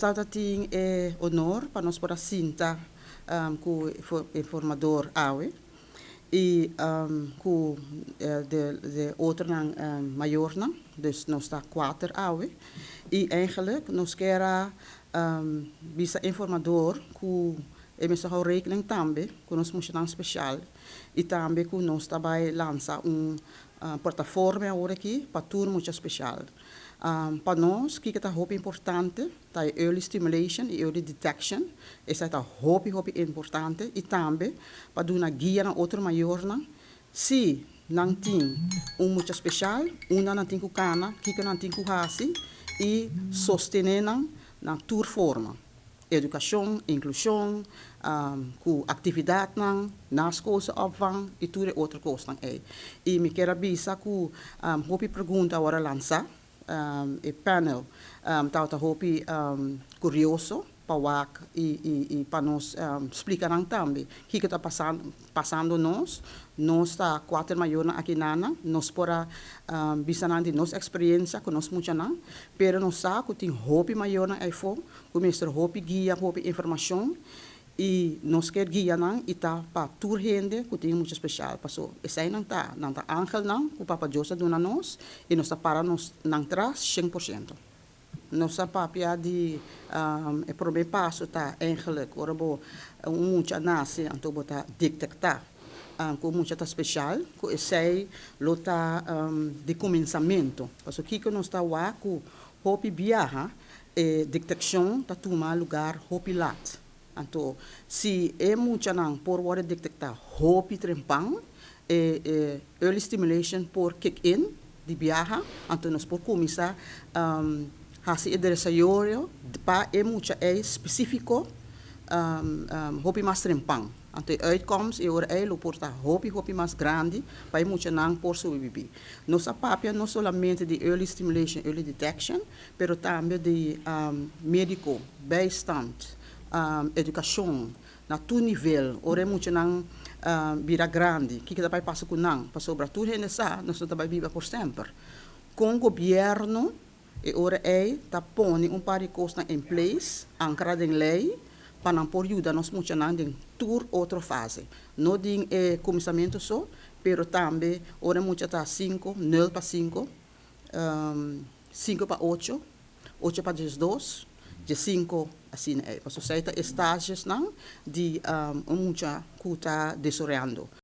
Tabatin e honor pa nos por a sinta ku e formador awe i ku de otronan mayornan, dus nos ta kuater awe. I eigenlijk nos ke bisa e formador ku e mester hou rekening tambe ku nos muchanan spesial i tambe ku nos ta bai lansa un plataforma awor aki pa tur mucha spesial. Pa nos, ku ta hopi importante, ta early stimulation i early detection. Esei ta hopi, hopi importante i tambe pa duna guia na otro mayornan. Si nan tin un mucha spesial, unda nan tin ku kana, kiko nan tin ku hasi i sostené nan na tur forma. Edukashon, inklushon, ku aktividatnan, naschoolse opvang i tur otro kosnan ei. I mi ke bisa ku hopi pregunta awor a lansa, e panel tabata hopi kurioso pa wak i pa nos splika nan tambe kiko ta pasando nos. Nos ta kuater mayornan akinan, nos por a bisa nan di nos eksperensia ku nos muchanan, pero nos sa ku tin hopi mayornan eifó ku mester hopi guia, hopi informashon, i nos ke guia nan i ta pa tur hende ku tin mucha spesial, paso esei nan ta angelnan ku Papa Dios a duna nos i nos ta para nos nan tras 100%. Nos a papia di e promé paso ta eigenlijk ora bo un mucha nase, anto bo ta detektá ku mucha ta spesial, ku esei lo ta di kuminsamentu. Paso kiko nos ta wak ku hopi biaha e detekshon ta tuma lugá hopi lat. Anto, si e muchanan por wòrdu detektá hopi trempan, e early stimulation por kick in di biaha, anto nos por kuminsá hasi e desaroyo pa e mucha e spesífiko hopi mas trempan. Anto e uitkomst e ora ei lo por ta hopi, hopi mas grandi pa e muchanan por sobreviví. Nos a papia no solamente di early stimulation, early detection, pero tambe di médiko, bijstand, edukashon, na tur nivel. Ora muchanan bira grandi, kiko ta bai pasa ku nan? Pasobra tur hende sa, nos no ta bai biba pa semper. Ku gobièrnu e ora ei ta pone un par di kos in place, ankrá den lei, pa nan por yuda nos muchanan den tur otro fase. No den kuminsamentu so, pero tambe ora mucha ta 5, 0 pa 5, 5 pa 8, 8 pa 12, 5 asina ei. Paso esei ta stages nan di un mucha ku ta desaroyando.